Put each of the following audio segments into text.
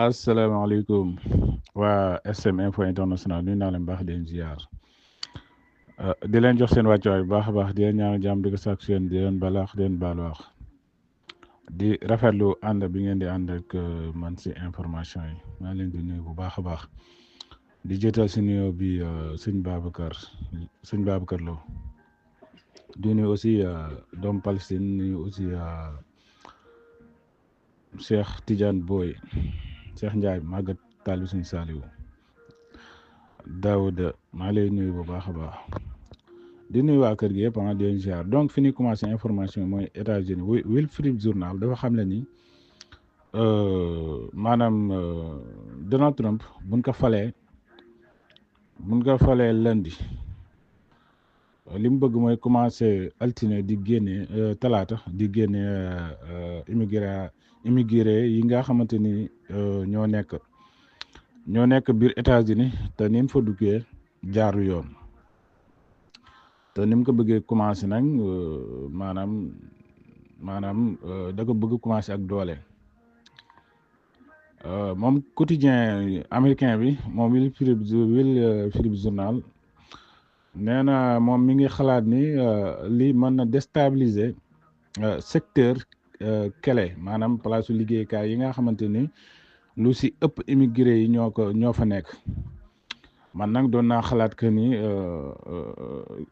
asalaamaaleykum waa SM Info International nuyu naa leen baax di leen ziar di leen jox seen wàccuwaay bu baax a baax di leen ñaanal jàmm di ko sàkku seen di leen balaax di leen baaluwaax di rafetlu ànd bi ngeen di ànd ak man si information yi maa leen di nuyu bu baax a baax di jëtal si nuyoo bi sëñ Babacar Lo di nuyu aussi doomu Palestine nuyu aussi Cheikh Tidiane Boy Cheikh Ndiaye màggat taal bi suñu Saaliwu Daouda maa lay nuyu bu baax a baax di nuyu waa kër gi yëpp di leen ziar donc fi ñuy commencé information mooy États-Unis Wilfred Journal dafa xam ne ni maanaam Donald Trump buñ ko falee lundi li mu bëgg mooy commencé altine di génne talaata di génne immigré yi nga xamante ni ñoo nekk biir États-Unis te ni mu fa duggee jaaru yoon te ni mu ko bëggee commencé nag maanaam da ko bëgg commencé ak doole moom quotidien américain bi moom Philip Journal nee na moom mi ngi xalaat ni lii mën na déstabiliser secteur clé maanaam place liggéeykaay yi nga xamante ni lu si ëpp immigré yi ñoo fa nekk man nag doon naa xalaat que ni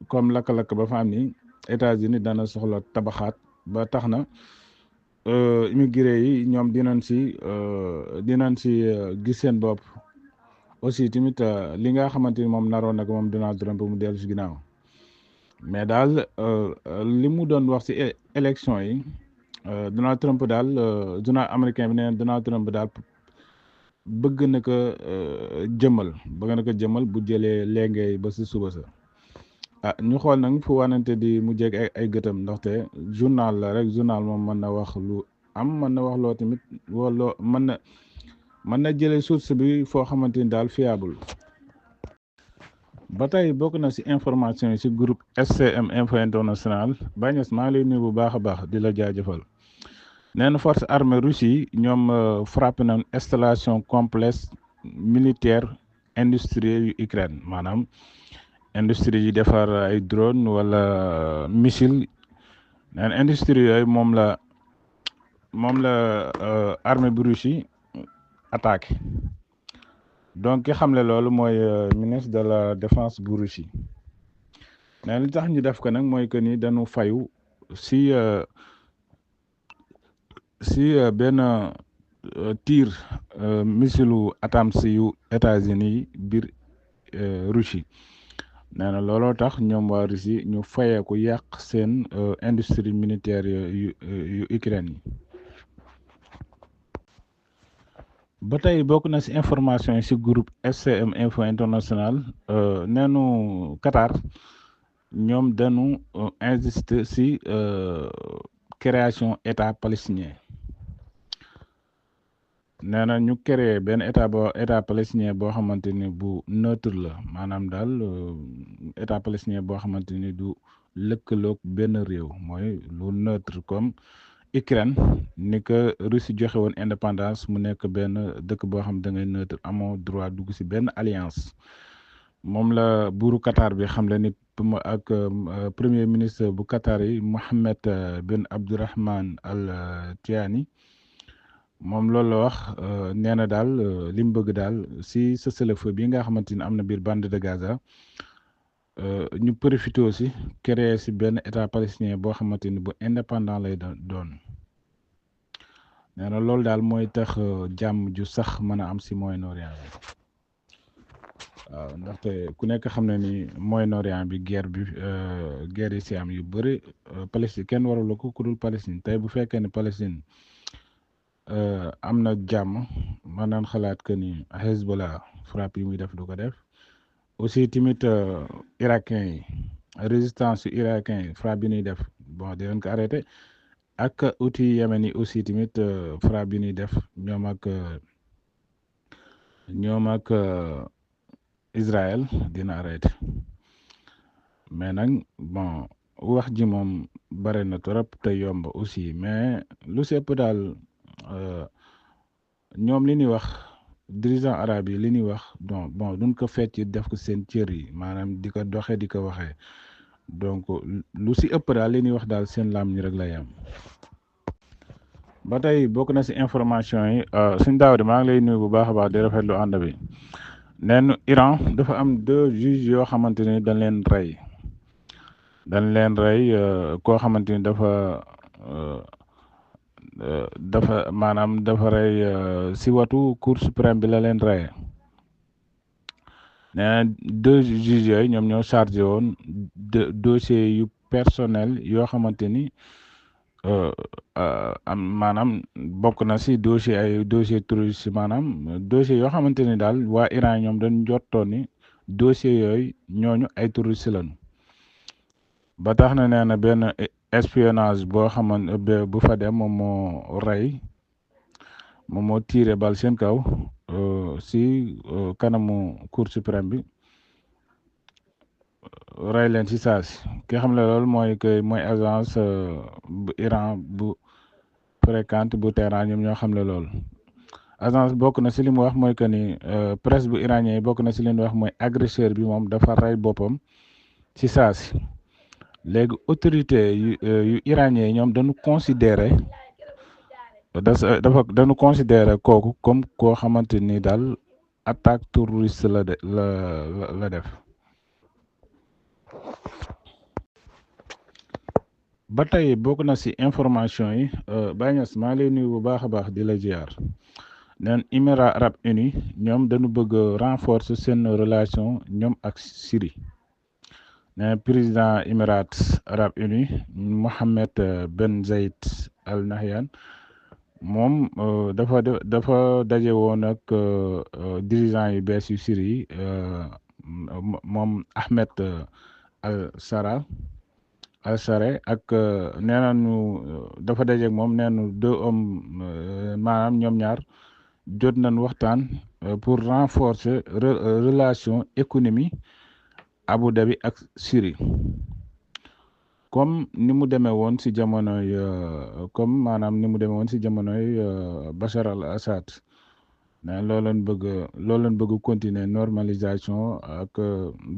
comme lakk-lakk ba fa am ni États-Unis dana soxla tabaxaat ba tax na immigré yi ñoom dinañ si gis seen bopp aussi tamit li nga xamante ni moom naroon nag moom Donald Trump mu dellu si ginnaaw mais daal li mu doon wax si élection yi Donald Trump daal journal américain bi nee na Donald Trump daal bëgg na ko jëmal bu jëlee léegi ba si suba sa ñu xool nag fu wanante di mu jeg ay gëtam ndaxte journal la rek journal moom mën na wax lu am mën na wax loo tamit wala mën na jëlee source bi foo xamante ni daal fiable ba tey bokk na si information yi si groupe SCM Info International Bañes maa ngi lay nuyu bu baax a baax di la jaajëfal nee na force armée Russie ñoom frappé nañ installation complexe militaire industriel yu Ukraine maanaam industrie yi defar ay drone wala missile nee na industrie yooyu moom la armée bu Russie attaqué donc ki xamle loolu mooy ministre de la défense bu Russie nee li tax ñu def ko nag mooy que ni dañu fayu si benn tir missilu ATACMS yu États-Unis biir Russie nee na looloo tax ñoom waa Russie ñu fayeeku yàq seen industrie militaire yu Ukraine yi ba tey bokk na si information yi si groupe SCM Info International neenu Qatar ñoom dañu insister si création état palestinien nee na ñu créé benn état palestinien boo xamante ni bu neutre la maanaam daal état palestinien boo xamante ni du lëkkaloog benn réew mooy lu neutre comme Ukraine ni que Russie joxe woon indépendance mu nekk benn dëkk boo xam da ngay neutre amoo droit dugg si benn alliance moom la buuru Qatar bi xam le ni ak premier ministre bu Qatar yi Mohammed bin Abdurrahman Al Thani moom loolu la wax nee na daal li mu bëgg daal si cessez-le-feu bi nga xamante ni am na biir bande de Gaza ñu profité aussi créer si benn état palestinien boo xamante ni bu indépendant lay doon nee na loolu daal mooy tax jàmm ju sax mën a am si Moyen-Orient bi waaw ndaxte ku nekk xam ne ni Moyen-Orient bi guerre yi si am yu bëri Palestine kenn warul ko ku dul Palestine tey bu fekkee ne Palestine am na jàmm mën naan xalaat que ni Hezbollah frappe yi muy def du ko def aussi tamit irakien yi résistance yu irakien yi frappe bi ñuy def bon dinañ ko arrêté ak outil yemen yi aussi tamit frappe bi ñuy def ñoom ak Israël dina arrêté mais nag bon wax ji moom bare na trop te yomb aussi mais lu sepp daal ñoom li ñuy wax dirigeant arabe yi li ñuy wax bon duñ ko fecc def ko seen cër yi maanaam di ko doxee di ko waxee donc lu si ëpp daal li ñuy wax daal seen laam ñi rek lay am. ba tey bokk na si information yi suñ daaw de maa ngi lay nuyu bu baax a baax di rafetlu ànd bi neen Iran dafa am 2 juges yoo xamante ni dañ leen rey koo xamante ni dafa maanaam dafa rey si watu cour suprême bi la leen reyee nee na 2 juges yooyu ñoom ñoo chargé woon dossier yu personnel yoo xamante ni am maanaam bokk na si dossier terroriste maanaam dossier yoo xamante ni daal waa Iran ñoom dañ jottoon ni dossier yooyu ñooñu ay terroriste lañu ba tax na nee na benn espionnage boo xamante bu fa dem moom moo tiire bal seen kaw si kanamu cour suprême bi rey leen si saasi ki xam ne loolu mooy agence bu Iran bu fréquente bu Téhéran ñoom ñoo xam ne loolu agence bokk na si li mu wax mooy que ni presse bu iranien yi bokk na si li mu wax mooy agresseur bi moom dafa rey boppam si saasi léegi autorité yu iranien yi ñoom dañu considérer kooku comme koo xamante ni daal attaque terroriste la def ba tey bokk na si information yi Baye Niass maa lay nuyu bu baax a baax di la ziar neen Émirats arabes unis ñoom dañu bëgg renforcer seen relation ñoom ak Syrie ne président Émirats arabes unis Mohammed Ben Zayed Al Nahyan moom dafa daje woon ak dirigeant yu bees yu Syrie moom Ahmed al-Shara ak nee nañu dafa dajeeg moom nee nañu 2 hommes maanaam ñoom ñaar jot nañ waxtaan pour renforcer relation économie Abu Dhabi ak Syrie comme ni mu demee woon si jamonoy Bachar al-Assad ne loolu lañ bëgg continuer normalisation ak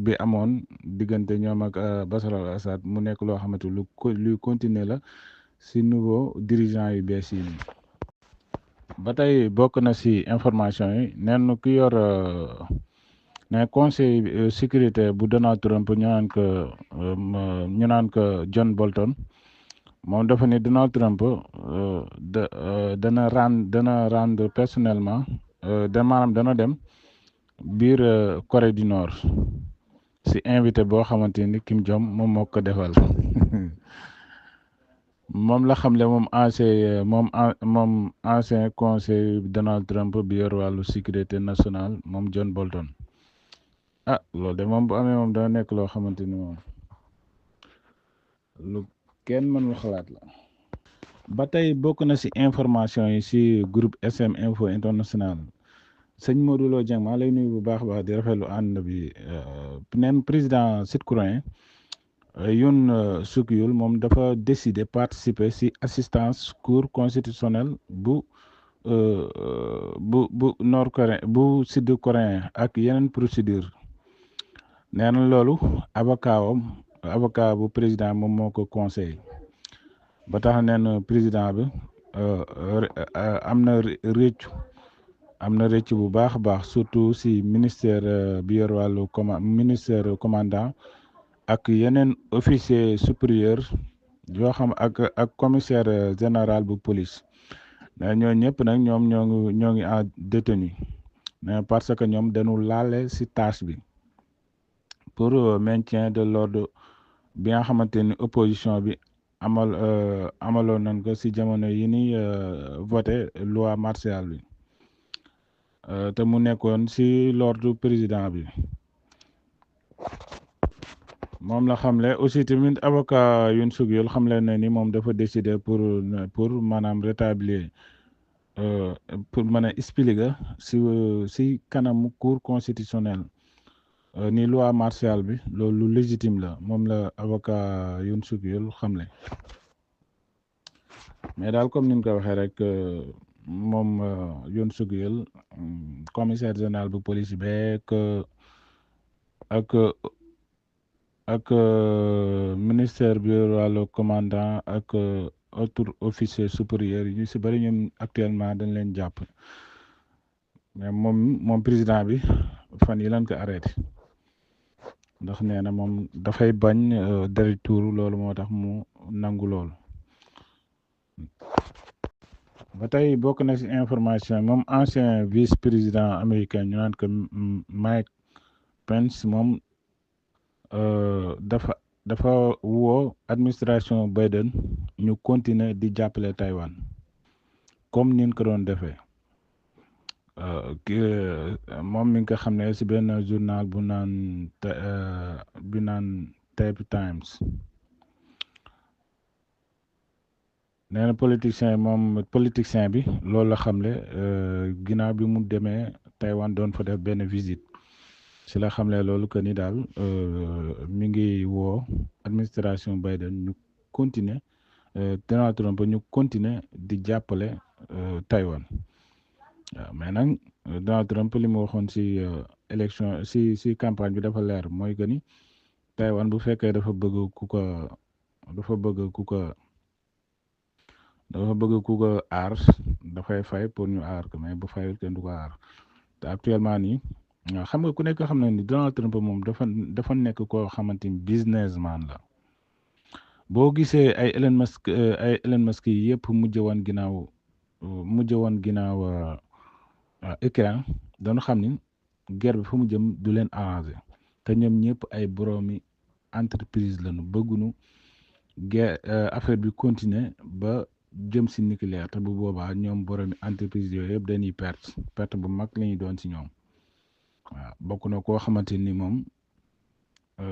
bi amoon diggante ñoom ak Bachar al-Assad mu nekk loo xamante luy continuer la si nouveau dirigeant yu bees yi ba tey bokk na si information yi neen ki yor ne conseil sécurité bu Donald Trump ñu naan ko John Bolton moom dafa ni Donald Trump dana rendre personnellement maanaam dana dem biir Corée du Nord si invité boo xamante ni Kim Jong moom moo ko defal moom la xamle moom ancien conseil Donald Trump bi yor wàllu sécurité nationale moom John Bolton loolu de moom bu amee moom dana nekk loo xamante ni moom lu kenn mënul xalaat la ba tey bokk na si information yi si groupe SM Info International sëñ Modou Lo Dieng maa lay nuyu bu baax di rafetlu ànd bi neen président sud-coréen Yoon Suk Yeol moom dafa décider participer si assistance cour constitutionnelle bu nord-coréen bu sud-coréen ak yeneen procédure nee na loolu avocat bu président moom moo ko conseil ba tax neen président bi am na rëcc bu baax a baax surtout si ministère bi yor wàllu ministère commandant ak yeneen officier supérieur yoo xam ak commissaire général bu police ñoo ñëpp nag ñoom ñoo ngi en détenu parce que ñoom dañu laale si tâche bi pour maintien de l'ordre bi nga xamante ni opposition bi amaloon nañ ko si jamono yi ni voté loi martiale bi te mu nekkoon si l'ordre président bi moom la xamle aussi tamit avocat Yoon Suk Yeol xamle na ni moom dafa décider pour maanaam rétablir pour mën a expliquer si kanamu cour constitutionnelle ni loi martiale bi loolu lu légitime la moom la avocat Yoon Suk Yeol xamle mais daal comme ni ñu ko waxee rek moom Yoon Suk Yeol commissaire général bu police beeg ak ak ministère bi wàllu commandant ak autre officier supérieur yi ñu si bëri ñoom actuellement dañ leen jàpp mais moom président bi fan yi lañ ko arrêté ndax nee na moom dafay bañ deret tuuru loolu moo tax mu nangu loolu ba tey bokk na ci information moom ancien vice président américain ñu naan ko Mike Pence moom dafa woo administration Biden ñu continuer di jàppale Taïwan comme nin ko doon defee moom mi ngi ko xam ne ci benn journal bu naan Taipei Times nee na politicien bi loolu la xamle ginnaaw bi mu demee Taïwan doon fa def benn visite ci la xamle loolu que ni daal mi ngi woo administration Biden ñu continuer Donald Trump ñu continuer di jàppale Taïwan waaw mais nag Donald Trump li mu waxoon ci élection ci campagne bi dafa leer mooy que ni Taïwan bu fekkee dafa bëgg ku ko aar dafay fay pour ñu aar ko mais bu fayul kenn du ko aar te actuellement nii xam nga ku nekk xam na ni Donald Trump moom dafa nekk koo xamante ni businessman la boo gisee ay Elon Musk yi yëpp mujj woon ginnaaw Ukraine dañu xam ni guerre bi fu mu jëm du leen arrangé te ñoom ñëpp ay boroomi entreprise lañu bëgguñu affaire bi continuer ba jëm si nucléaire te bu boobaa ñoom boroomi entreprise yooyu yëpp dañuy perte bu mag la ñuy doon si ñoom waaw bokk na koo xamante ni moom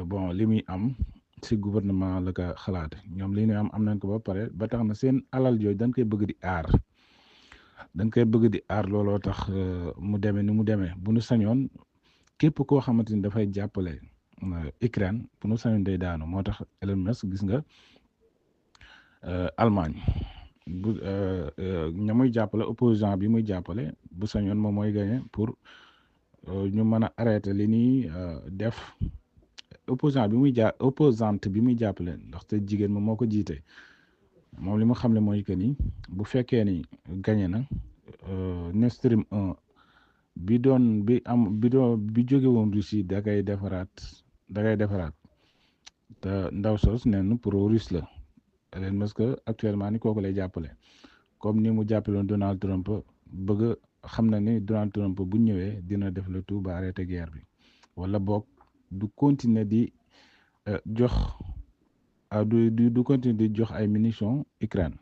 bon li muy am si gouvernement la ko xalaate ñoom li ñuy am nañ ko ba pare ba tax na seen alal yooyu dañ koy bëgg di aar looloo tax mu demee ni mu demee bu nu sañoon képp koo xamante ni dafay jàppale Ukraine bu nu sañoon day daanu moo tax Elon Musk gis nga Allemagne bu ña muy jàppale opposant bi muy jàppale bu sañoon moom mooy gagné pour ñu mën a arrêté li ñuy def opposante bi muy jàppale ndaxte jigéen moom moo ko jiite moom li mu xamle mooy que ni bu fekkee ni gagné na Nord Stream 1 bi jóge woon Russie da koy defaraat te ndaw sos neen pour russe la leen parce que actuellement ni kooku lay jàppale comme ni mu jàppale woon Donald Trump bëgg xam na ni Donald Trump bu ñëwee dina def le tout ba arrêté guerre bi wala boog du continuer di jox du continuer di jox ay munitions Ukraine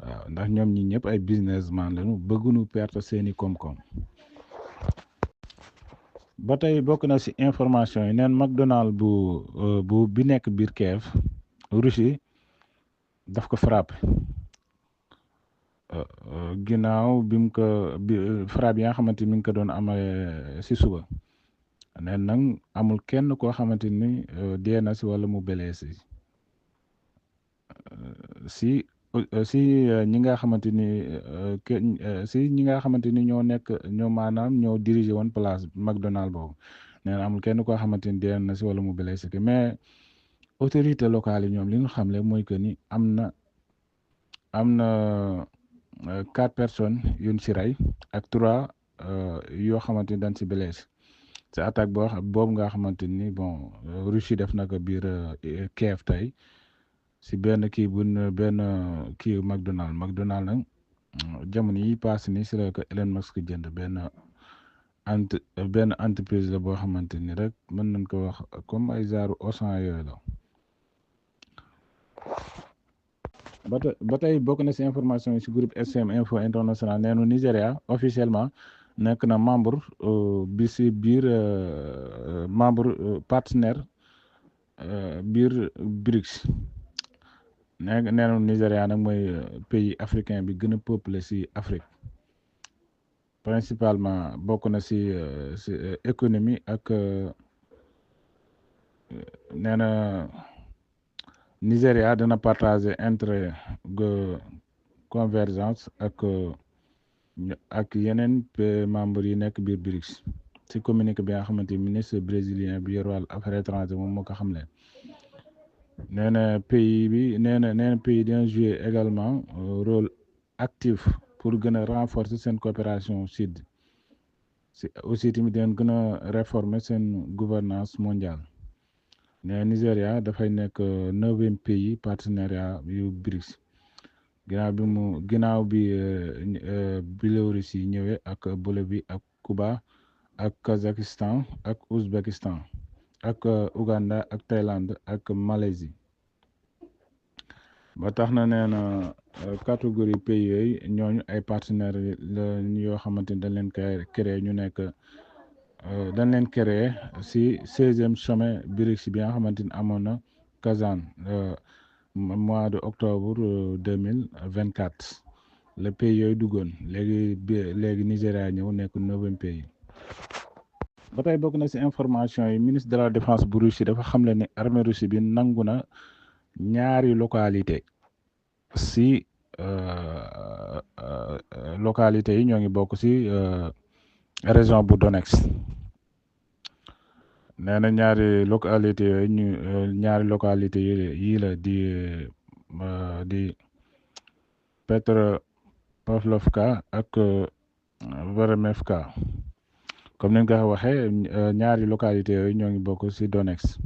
waaw ndax ñoom ñi ñëpp ay businessman lañu bëgguñu perte seeni koom-koom ba tey bokk na ci information yi neen McDonald bu bi nekk biir Kiev Russie daf ko frappé ginnaaw bi mu ko frappe yi nga xamante ni mi ngi ko doon amee ci suba neen nag amul kenn koo xamante ni dee na ci walla mu blessé si ñi nga xamante ni ñi nga xamante ni ñoo maanaam ñoo dirigé woon place McDonald boobu nee na amul kenn koo xamante ni dee na ci walla mu blessé ki mais autorité locale yi ñoom li ñu xamle mooy que ni am na 4 personnes yuñ ci rey ak 3 yoo xamante ni dañ ci blessé ci attaque boobu nga xamante ni bon Russie def na ko biir Kiev tey si benn kii McDonald nag jamono yi paase ni si la ko Elon Musk jënd benn entreprise la boo xamante ni rek mën nañ ko wax comme ay genre Auchan yooyu la ba tey bokk na si information yi si groupe SM Info International neenu Nigéria officiellement nekk na membre bi si biir membre partenaire biir BRICS neenu Nigéria nag mooy pays africain bi gën a peuplé si Afrique principalement bokk na si économie ak nee na Nigéria dana partager intérêt convergence ak ak yeneen membres yi nekk biir BRICS ci communiqué bi nga xamante ni ministre brésilien bi yor wàllu affaires étrangères moom moo ko xamle. nee na pays bi nee na pays dina jouer également rôle actif pour gën a renforcer seen coopération sud si aussi tamit dinañ gën a réformer seen gouvernance mondiale. ne Nigéria dafay nekk 9e pays partenariat yu BRICS ginnaaw bi Biélorussie ñëwee ak Bolivie ak Cuba ak Kazakhstan ak Ouzbékistan ak Ouganda ak Thaïlande ak Malaisie. ba tax na nee na catégorie pays yooyu ñooñu ay partenaires la yoo xamante ni dañ leen créé ñu nekk dañ leen créé si 16e sommet BRICS bi nga xamante ni amoon na Kazan mois de octobre 2024 le pays yooyu duggoon léegi Nigéria ñëw nekk 9e pays. ba tey bokk na si information yi ministre de la défense bu Russie dafa xamle ni armée Russie bi nangu na ñaari localité si localité yi ñoo ngi bokk si région bu Donetsk. nee na ñaari localité yooyu ñaari localité yi la di Petropavlovka ak Veremevka comme ni nga ko waxee ñaari localité yooyu ñoo ngi bokk si Donetsk.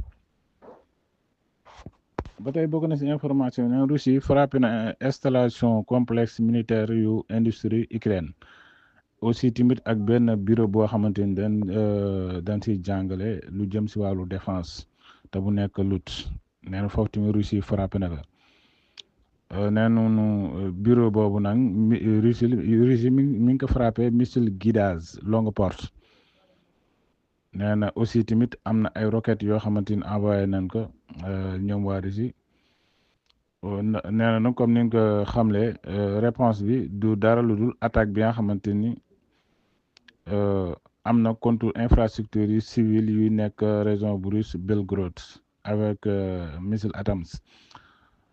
ba tey bokk na si information ne Russie frappé na installation complexe militaire yu industrie Ukraine aussi timit ak benn bureau boo xamante ni dañ si jàngale lu jëm si wàllu défense te bu nekk lut nee na foofu tamit Russie frappé na la nee nañu bureau boobu nag Russie mi ngi ko frappé missile guidage longue porte nee na aussi tamit am na ay roquettes yoo xamante ni envoyé nañ ko ñoom waa Russie nee na nag comme ni nga ko xamle réponse bi du dara lu dul attaque bi nga xamante ni am na contre infrastructure yi civile yu nekk région bu russe Belgorod avec missile ATACMS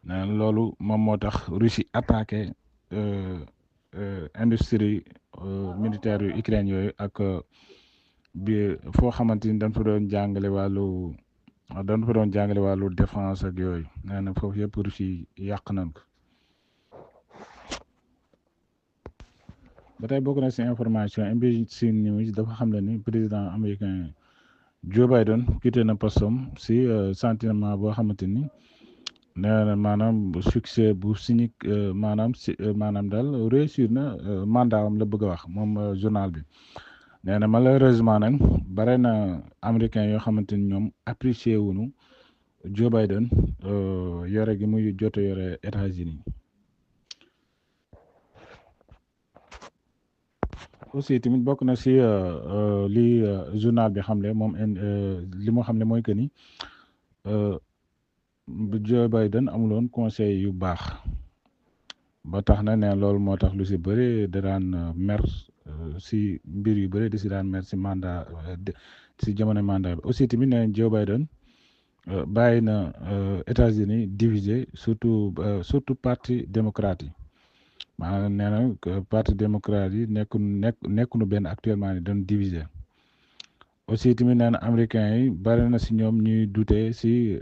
nee na loolu moom moo tax Russie attaqué industrie militaire yu Ukraine yooyu ak bi foo xamante ni dañ fa doon jàngale wàllu défense ak yooyu nee na foofu yëpp Russie yàq nañ ko. ba tey bokk na si information NBC News dafa xam ne ni président américain Joe Biden quitté na postom si sentiment boo xamante ni nee na maanaam succès bu cynique maanaam daal réussir na mandat am la bëgg a wax moom journal bi. nee na malheureusement nag bare na américain yoo xamante ni ñoom apprécié wuñu Joe Biden yore gi muy jot yore États-Unis aussi tamit bokk na si li journal bi xamle moom li mu xamle mooy que ni Joe Biden amuloon conseil yu baax ba tax na ne loolu moo tax lu si bëri da daan mer si mbir yu bëri di si daan mer si mandat si jamono mandat bi aussi tamit ne Joe Biden bàyyi na États-Unis divisé surtout parti démocrate yi maanaam nee na parti démocrate yi nekkunu benn actuellement ni doon divisé aussi tamit nee na américains yi bari na si ñoom ñuy dute si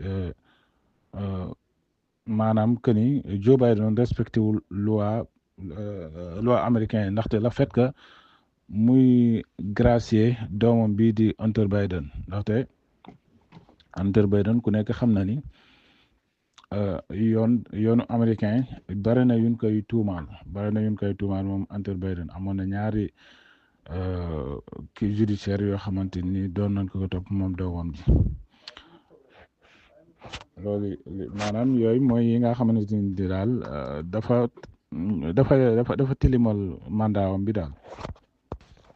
maanaam que ni Joe Biden respecté wul loi américain yi ndaxte le fait que muy gracier doomam bii di Hunter Biden ndaxte Hunter Biden ku nekk xam na ni yoonu américain bari na yuñ koy tuumaal moom Hunter Biden amoon na ñaari kii judiciaire yoo xamante ni doon nañ ko topp moom doomam ji loolu maanaam yooyu mooy yi nga xamante ni daal dafa tilimal mandaawam bi daal.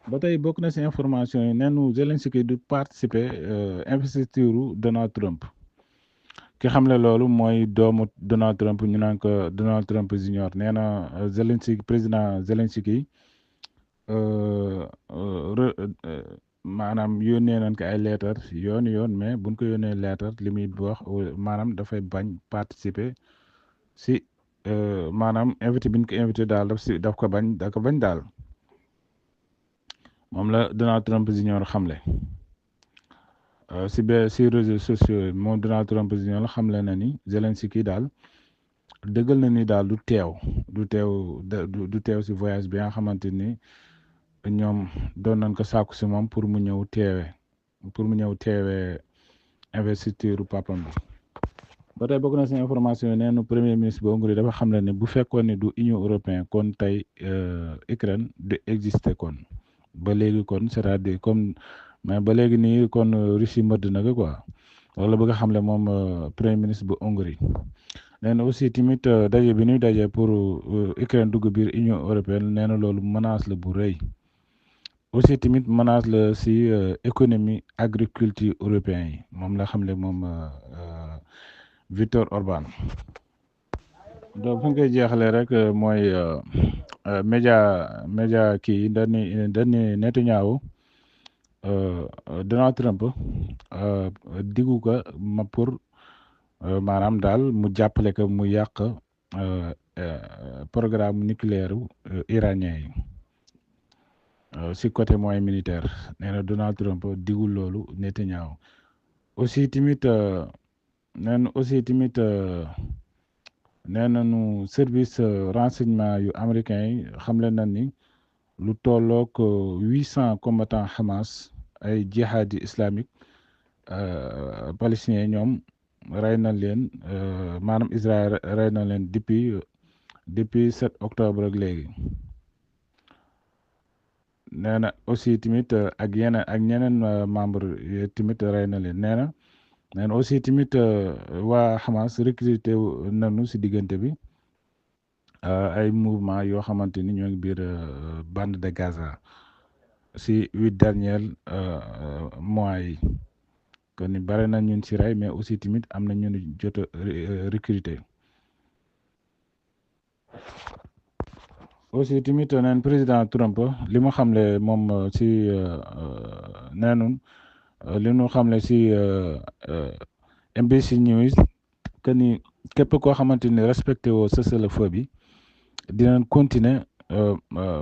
ba tey bokk na si information yi neenu Zelensky du participer investiture Donald Trump ki xamle loolu mooy doomu Donald Trump ñu naan ko Donald Trump Junior nee na président Zelensky maanaam yónnee nañ ko ay leetar yoon mais buñ ko yónnee leetar li muy wax maanaam dafay bañ participer si maanaam invité bi ñu ko invité daal daf ko bañ daal moom la Donald Trump Junior xamle si réseaux sociaux yi moom Donald Trump Junior xamle na ni Zelensky daal dëggal na ni daal du teew si voyage bi nga xamante ni ñoom doon nañ ko sàkku si moom pour mu ñëw teewee investiture papam bi. ba tey bokk na si information yi nee na premier ministre bu Hongrie dafa xam ne bu fekkoon ne du Union européenne kon tey Ukraine du exister kon ba léegi kon c'est-à-dire comme mais ba léegi nii kon Russie mëdd na ko quoi loolu la bëgg a xamle moom premier ministre bu Hongrie. nee na aussi tamit daje bi ñuy daje pour Ukraine dugg biir Union européenne nee na loolu menace la bu rëy aussi tamit menace la si économie agriculture européen yi moom la xamle moom Viktor Orban. donc fi nga koy jeexalee rek mooy média kii dañuy Netanyahu Donald Trump diggu ko ma pour maanaam daal mu jàppale ko mu yàq programme nucléaire iranien yi si côté moyen militaire nee na Donald Trump digul loolu Netanyahu aussi tamit nee nañu service renseignement yu américain yi xamle na ni lu tollook 800 combattants Hamas ay jihadi islamique palestiniens ñoom rey na leen maanaam Israël rey na leen depuis 7 octobre ak léegi nee na aussi tamit ak ñeneen membre tamit rey na leen nee na aussi tamit waa Hamas recruté nañu si diggante bi ay mouvement yoo xamante ni ñoo ngi biir bande de Gaza si 8 derniers mois yi kon ni bare na ñun si rey mais aussi tamit am na ñun jot a recruté aussi tamit neen président Trump li mu xamle moom si neenun li ñu xamle si NBC News que ni képp koo xamante ni respecté woo cessez-le-feu bi dinañ continuer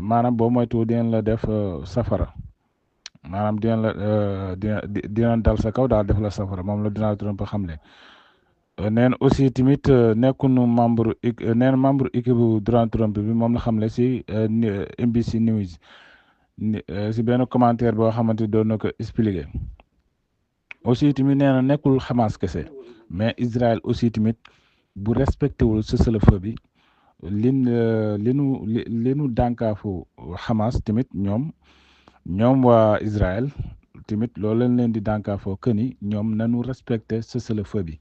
maanaam boo moytu dinañ la def safara maanaam dinañ dal sa kaw daal def la safara moom la Donald Trump xamle neen aussi tamit nekkunu membre équipe bu Donald Trump bi moom la xamle si NBC News si benn commentaire boo xamante ni doon na ko expliqué aussi tamit nee na nekkul Hamas kese mais Israël aussi tamit bu respecté wul cessez-le-feu bi li nu dànkaafu Hamas tamit ñoom waa Israël tamit loolu lañ leen di dànkaafoo que ni ñoom nañu respecté cessez-le-feu bi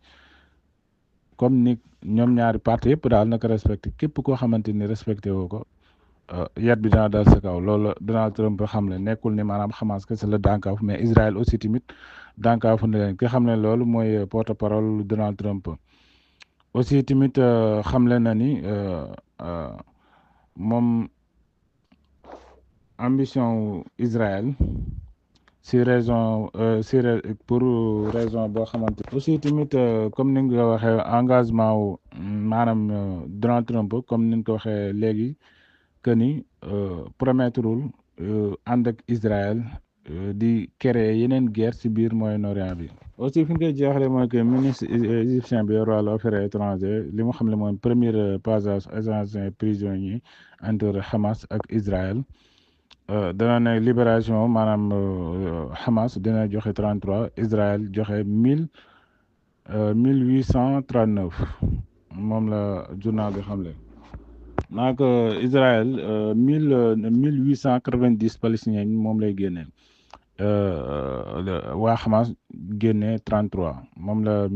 comme ni ñoom ñaari parti yëpp daal naka respecté képp koo xamante ni respecté woo ko yat bi dana dal sa kaw loolu Donald Trump xam ne nekkul ni maanaam Hamas kese la dànkaafu mais Israël aussi tamit dànkaafu ne leen ki xam ne loolu mooy porte-parole Donald Trump aussi tamit xamle na ni moom ambition Israël si raison pour raison boo xamante aussi tamit comme ni nga ko waxee engagement wu maanaam Donald Trump comme ni nga ko waxee léegi que ni promettrul ànd ak Israël di créer yeneen guerre si biir Moyen-Orient bi aussi fi nga koy jeexalee mooy que ministre égyptien bi yor wàllu affaires étrangères li mu xam ne mooy premier passage étranger prisonnier entre Hamas ak Israël dana ne libération maanaam Hamas dina joxe 33 Israël joxe 1839 moom la journal bi xamle naag Israël 1890 palestiniens moom lay génnee waa Hamas génnee 33 moom la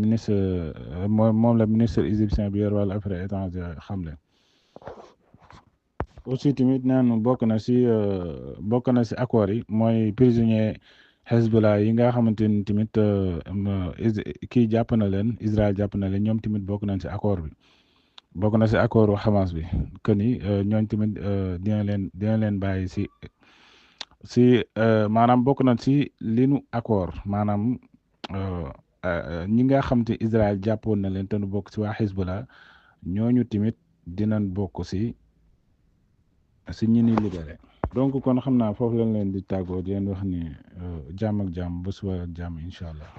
ministre égyptien bi yor wàllu affaires étrangères xamle aussi tamit neen bokk na si accord yi mooy prisonnier Hezbollah yi nga xamante ni tamit kii jàpp na leen Israël jàpp na leen ñoom tamit bokk nañ si accord bi bokk na si accord Hamas bi que ni ñooñ tamit dina leen bàyyi si maanaam bokk na si li nu accord maanaam ñi nga xam te Israël jàppoon na leen te nu bokk si waa Hezbollah ñooñu tamit dinañ bokk si ñi ni libéré donc kon xam naa foofu lañ leen di tàggoo di leen wax ni jàmm ak jàmm ba suba ak jàmm incha allah.